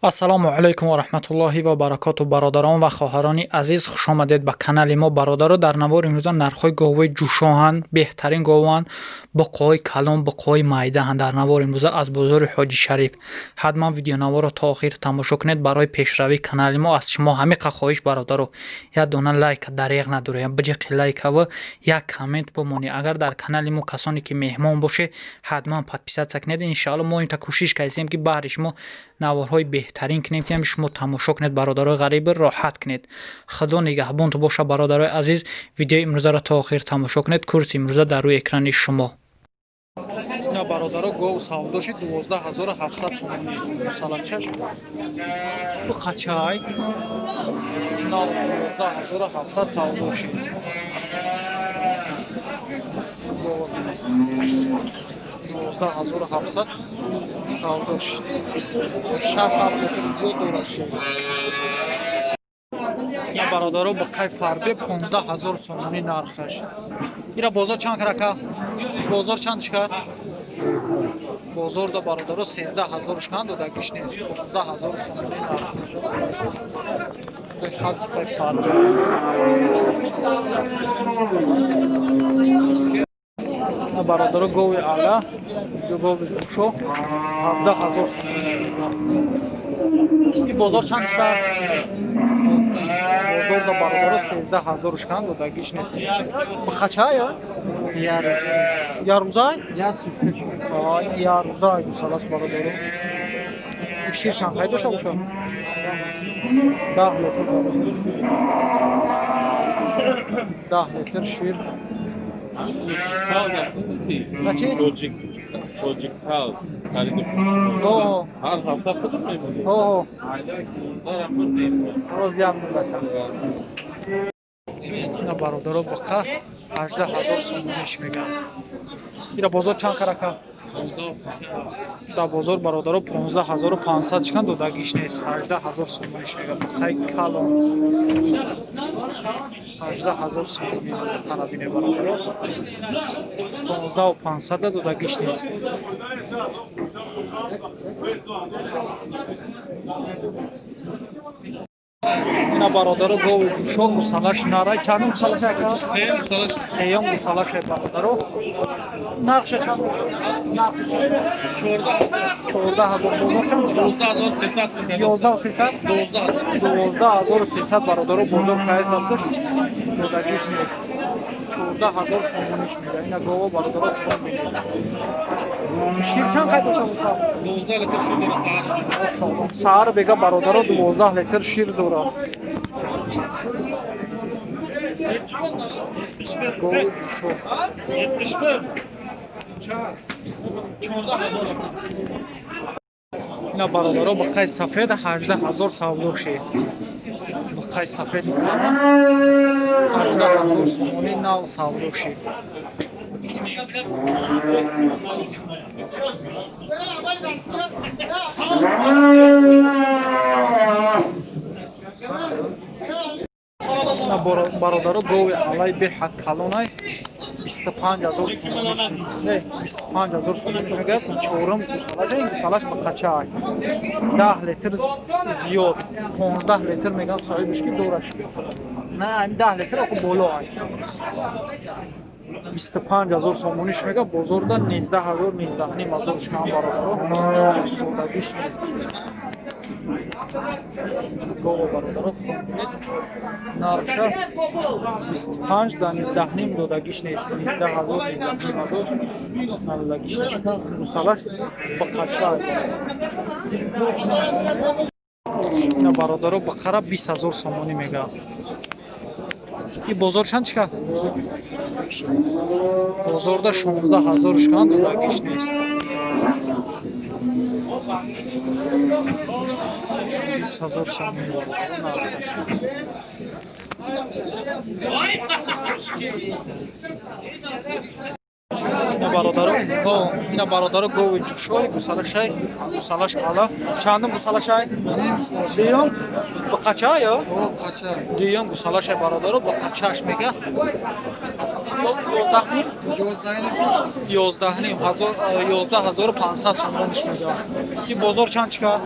Ассалому алайкум ва раҳматуллоҳи ва баракоту. Бародарон ва хоҳарони азиз, хушомадед ба канали мо. Бародаро, дар навори имрӯза нархҳои говҳои ҷӯшоҳанд, беҳтарин говҳоанд, буққаҳои калон, буққаҳои майдаҳанд. Дар навори имрӯза аз бозори Ҳоҷи Шариф. Ҳатман видеонаворро то охир тамошо кунед. Барои пешравии канали мо аз шумо ҳамиқа хоҳиш, бародаро, як дона лайка дареғ надорем, биҷиқи лайкаву як коммент бимонед. Агар дар канали мо касоне ки меҳмон бошед, ҳатман подписаться кунед. Иншоалло, мо инта кӯшиш кардем, ки баҳри шумо наворҳои беҳтарин кунем, ки ҳами шумо тамошо кунед, бародарои ғариби, роҳат кунед. Худо нигаҳбонту боша, бародарои азиз. Видеои имрӯзаро то охир тамошо кунед. Курси имрӯза дар рӯи экрани шумо. Ина, бародаро, гов савдо шид, 12 700 сомонӣ. Гусалачаш қачай нав, 12 700 савдо шид. Гова бинед, 12 700 савдо шид, 6-7 литр зиёд дорад шир. Ина, бародаро, буққаи фарбе, 15 000 сомонӣ нархаш. Ира бозор чанд карака? Бозор чанд шикар? Бозорда, бародаро, 13 000 шикан, додагиш нест. 15 000 сомонӣ нарх буққаи фарбе. Ина, бародаро, гови ала, инҷо гови ҷӯшо, 17 000 сомонӣ. И бозор чанд шикар? Бозорда, бародаро, 13 000 шикан, додагиш нест. Буққачая ярӯзай, ярӯзай гусаласт, бародаро. Шир чанд қай дошта бошад? 10 литр, бародаро, шир, 10 литр шир. Начи? Тоҷик, тоҷикпал хариду фурӯш. Ҳар ҳафта худам мебудем. Ҳо. Хӯрдем. Розиам муддата. Ина, бародаро, буққа 18 000 сомониш мегӯянд. Ира бозор чанд карака? Дар бозор, бародаро, 15 500 шикан, додагиш нест. 18 000 сомониш мегӯяд. Буққаи калон 18 000 сомонӣ. Буққара бине, бародаро, 15 500-а, додагиш нест. Ина, бародаро, гови ҷӯшо, гусалаш нарай. Чандум гусалаш, ака? Сеюм гусалаше, бародаро. Нархша чанд? Нархша 14 000. Бозор чанд? 11 300, 12 300, бародаро, бозор кайс асташ, додагиш нест. 14 000 сомониш мега. Ина гова, бародаро, худо бинед. Шир чанд қай дошта бошад? Саҳар бега, бародаро, 12 литр шир дорад. Гови ҷӯшо. Ина, бародаро, буққаи сафед 18 000 савдо шид. Буққаи сафеди калон 18 000 сомонӣ нав савдо шид. Ина, бародаро, гови алай беҳад калонай, 25 000 сомонӣ. Не, 25 000 сомонӣ мегӯяд. Чорум гусалаш. Ин гусалаш ба қачай, 10 литр зиёд, 15 литр мегӯям соҳибиш ки дораш. На, ин 10 литр оку боло ай. 25 000 сомониш мега, бозорда 19 000, 19 500 шикан, бародаро, додагиш нест. Гово, бародаро, худо бинед, нархша 25 да 19,5, додагиш нест. 19 000, 19 500 надодагиш нест. Гусалаш ба қача. Ина, бародаро, бақара 20 000 сомонӣ мега. И бозор чанд шикан? Бозорда 16 000 шикан, додагиш нест. 20 000 сомонӣ, бародаро, нархаш. Ина бародаро, ина бародаро гови ҷушой, гусалашай, гусалаш ала. Чандум гусалашай? Дуюм. Бақача ё? Дуюм гусалашай бародаро, бақачаш мега. 11 ним? 11 ним, 11500 сомониш мега. И бозор чанд чика?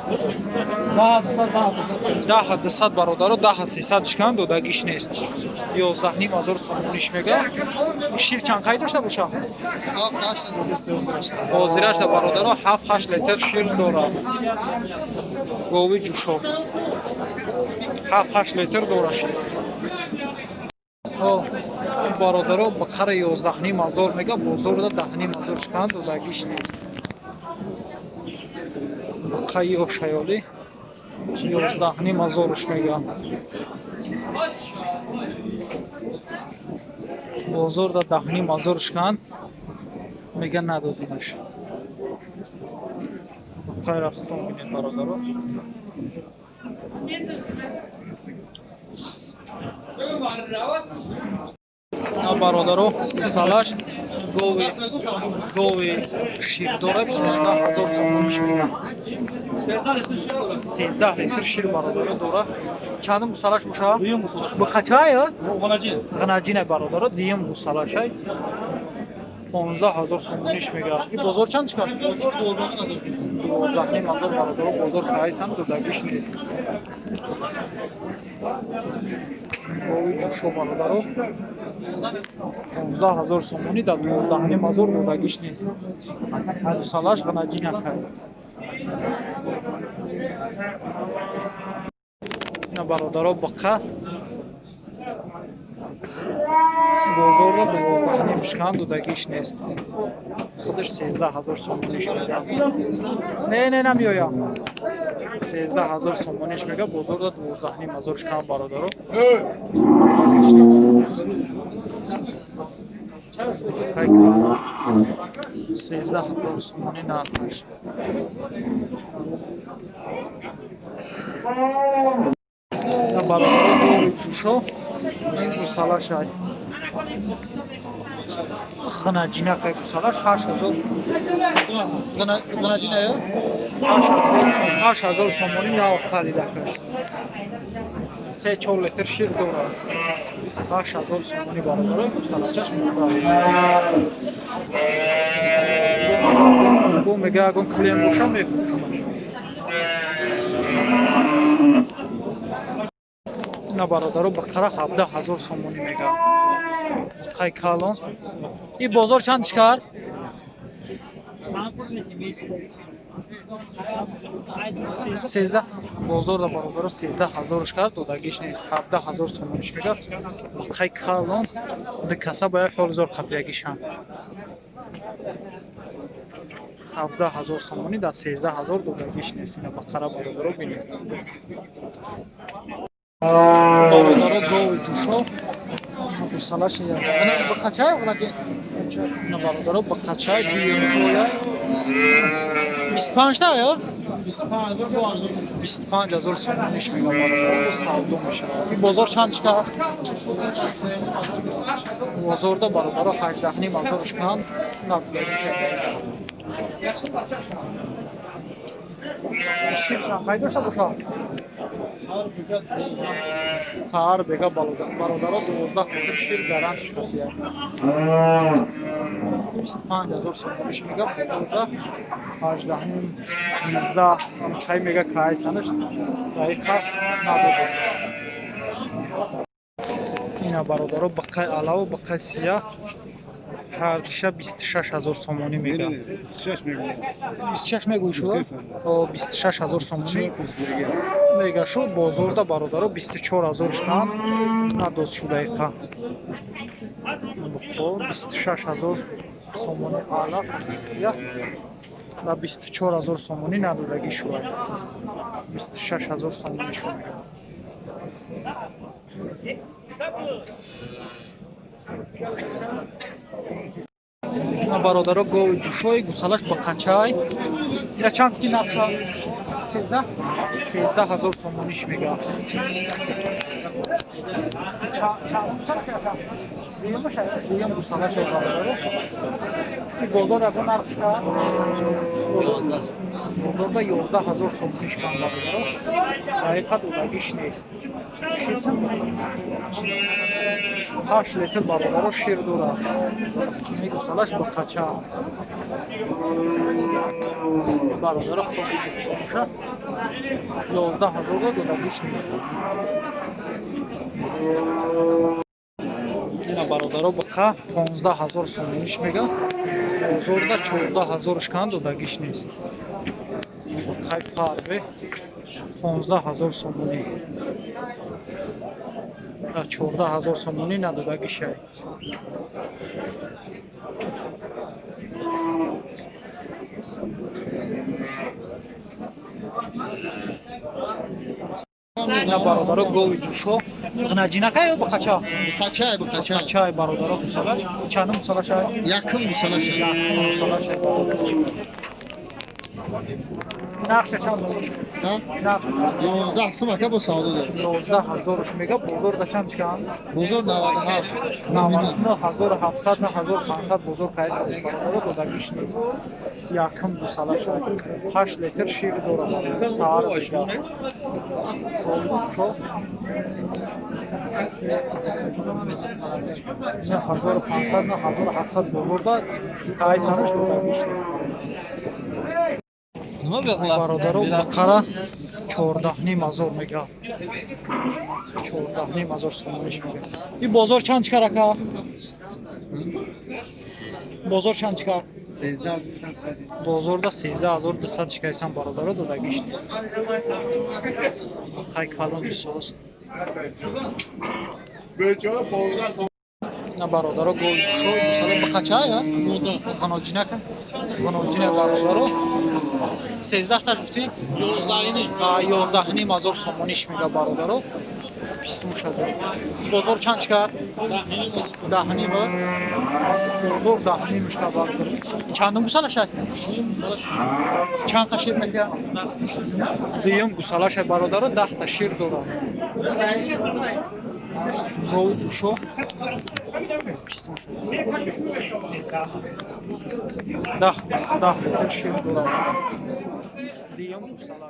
10 200 бародаро, 10 300 шикан додагиш нест. 11 ним ҳазор сомониш мега. Шир чанд қай дошта боша? Ҳозирашда бародаро 7-8 литр шир дорад. Гови ҷушо. 7-8 литр дорад шир. Бародаро бақара 11 ним ҳазор мега, бозорда 10 ним ҳазор шикан додагиш нест. Бақаи ошаёлӣ 11 ним ҳазорш мега. Бозорда 10 ним ҳазор шикан мега надодимаш. Бақайра худтон бинед бародаро. Бародаро гусалаш гови ширдора 15000 сомониш мега. 13 литр шир бародаро дора. Чандум гусалаш боша? Бақача ё? Ғнаҷин бародаро, дуюм гусалашай. 15000 сомониш мега. И бозор чанд чикар? Бозор 12500 бародаро, бозор кайсан додагиш нест. Гови ҷушо бародаро 15000 сомонӣ дар 12500 додагиш нест. Гусалаш ғнаҷина кай. Ина бародаро бақа бозорро 12 ним шикан додагиш нест. Худаш 13000 сомониш мега. Не, не, намеоям. 13000 сомониш мега, бозорда 12500 шикан бародаро. 13000 сомонӣ нархаш. Бародаро гови ҷушо ин гусалашай. Ғнаҷинакай гусалаш 8000 ғнаҷина ё? 8000 сомонӣ нав харидакаш. 3-4 литр шир дорад. 8000 сомонӣ бародаро гусалачаш монда. Бо мега ягон клиент боша мефурӯшамаш. Ина бародаро бақара 17000 сомонӣ мега. Бақаи калон. И бозор чанд шикар? 13 бозорда бародаро 13000 шикар додагиш нест. 17000 сомониш мега. Бақаи калон ду каса ба як ҳол зор қаблягишанд. 17000 сомонӣ дар 13000 додагиш нест. Ина бақара бародаро бинед. Бародаро гови ҷушо гусалаш бақачай ина бародаро бақачай дуюмҷоя 25 та ё 25000 сомониш мега бародаро, савдо мешавад. Ин бозор чанд шикар? Бозорда бародаро 18500 шикан надодагиш. Шир чанд қай дошта боша? Саҳар бега бародаро 12 литр шир гарант шикатия. 25000 сомониш мега, бозорда 18 ним 19 кай мега кайсанаш дақиқа надода. Ина бародаро бақаи алаву бақаи сияҳ ҳардуша 26000 сомонӣ мега. 26 мегӯӣ шуд? 26000 сомонӣ мега шуд. Бозорда бародаро 24000 шикан надоз шудаиқа. 26000 сомонӣ ала сияҳ ва 24000 сомонӣ надодагӣ шуд. 26000 сомонӣ шуд. Бародаро гови ҷушои гусалаш бақачай. Ина чанд ки нарха? 13? 13 000 сомониш мега. Чанд гусала шака? Дуюмаш дуюм гусала шай бародаро. И бозор ягон нарх шка? Бозорда 11 000 сомониш кан бародаро. Ҳақиқат додагиш нест. Шир чанд? 8 литр бародаро шир дорад. Ин гусалаш буқача. Бародаро худо бибинед. 11 000 додагиш нест. Ина бародаро буқа 15 000 сомониш мега. Бозорда 14 000 шкан додагиш нест. Буқаи фарбе 15 000 сомонӣ. 14 000 сомонӣ надодагишай. Ина бародаро гови ҷӯшо. Ғнаҷинакай ё буқача? Буқачай, буқачай. Буқачай бародаро гусалаш. Чандум гусалашай? Якум гусалашай. Якум гусалашай бародаро. Нархша чанд? Нарх 11 сум ака бо савдо дорем. 11 000 мега. Бозорда чанд чикан? Бозор 97. 9700, 9500 бозор қайс аст бародаро, додагиш нест. Якум гусалаша. 8 литр шир дорад. Сар мега. 9500, 9700 бозорда қайсанаш додагиш нест. Бародаро буқара 14 500 мега. 14 500 сомониш мега. И бозор чанд чикар ака? Бозор чанд чикар? 13 200. Бозорда 13 200 чикарсан бародаро, додагиш нест. Буқаи калон бисоз. На бародаро гови шо гусала буқача я? Ғаноҷинака? Ғаноҷина бародаро. 13 та гуфтӣ? 11 500 сомониш мега бародаро. 23 000. Бозор чанд чикар? 10,5. Бозор 10,5 шка бародаро. Чандум гусалашай? Чанд та шир метиҳад? Дуюм гусалашай бародаро, 10 та шир дорад. Гови ҷӯшо 10 литр шир дорад. Дуюм гусалаш.